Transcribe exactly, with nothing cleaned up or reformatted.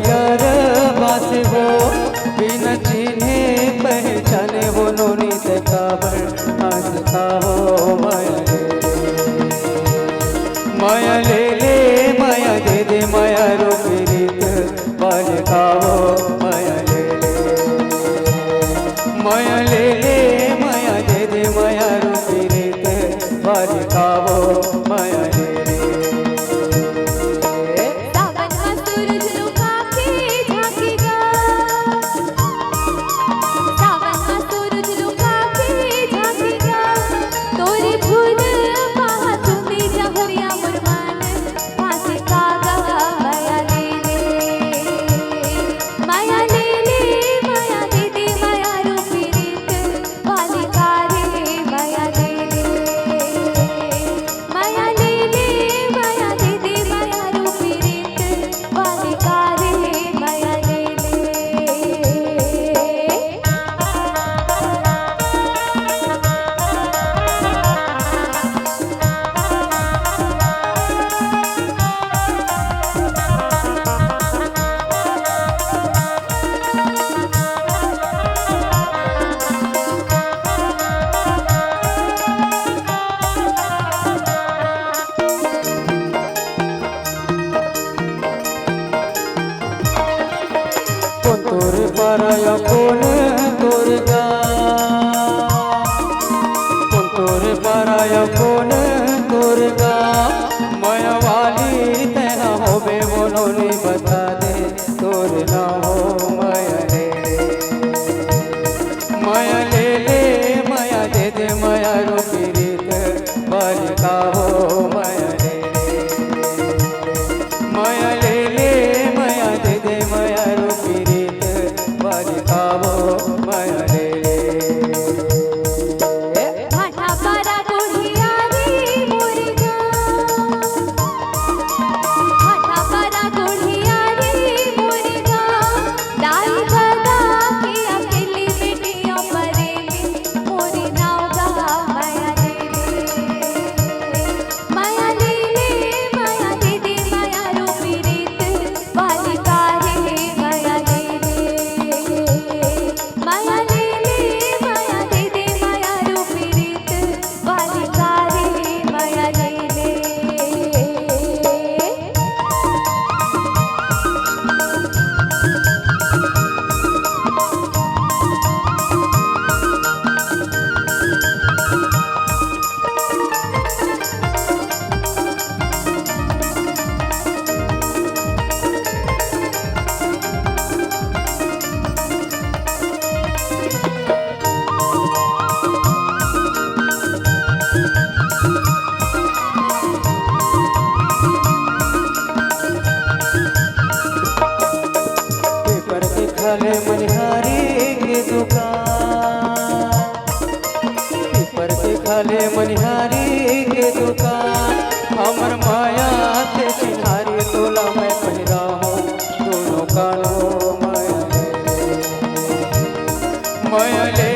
यार बासे वो बिना चिन्हे पहचाने वो नोनी ते काबर आज कावो माया ले ले। माया ले ले, माया दे दे, माया रूपी रीत बाल कावो माया ले ले। माया ले ले, माया दे दे, माया रूपी रीत बाल कावो माया ले ले। सावन म सूरज लुका के झांकेगा, सावन म सूरज लुका के झांकेगा, तोरे फूल पाहा तुम्हें जहरिया मुरमान, फांसी कागा माया ले ले, माया ले ले, माया दे दे, माया रूपी रीत बालिका रे, माया ले ले। माया ले ले, माया दे दे, माया रूपी रीत बालिका रे, माया ले ले। कोन तोर पारा या कोन तोर गाँव, कोन तोर पारा या कोन तोर गाँव, माया वाली तेहा होबे वो नोनी बता दे, तोर नाम हो माया ले ले। माया ले ले, माया दे दे, माया रूपी रीत बालिका हो माया ले ले। माया ले ले, माया दे दे, माया रूपी रीत बालिका हो माया ले ले। भाटा पारा बुढ़िया रे मोरी गाँव, भाटा पारा बुढ़िया रे मोरी गाँव, दाई ददा के अकेली बेटिया परेली, मोरी नाव गा माया ले ले। माया ले ले, माया दे दे, माया रूपी रीत बालिका रे, माया ले ले। माया ले ले, माया दे दे, माया रूपी रीत बालिका रे, माया ले ले। पीपर के खाले मनिहारी के दुकान, पीपर के खाले मनिहारी के दुकान, हमर माया के चिन्हारी तोला मैं पहिराहूँ दोनों कान हो माया ले ले। माया ले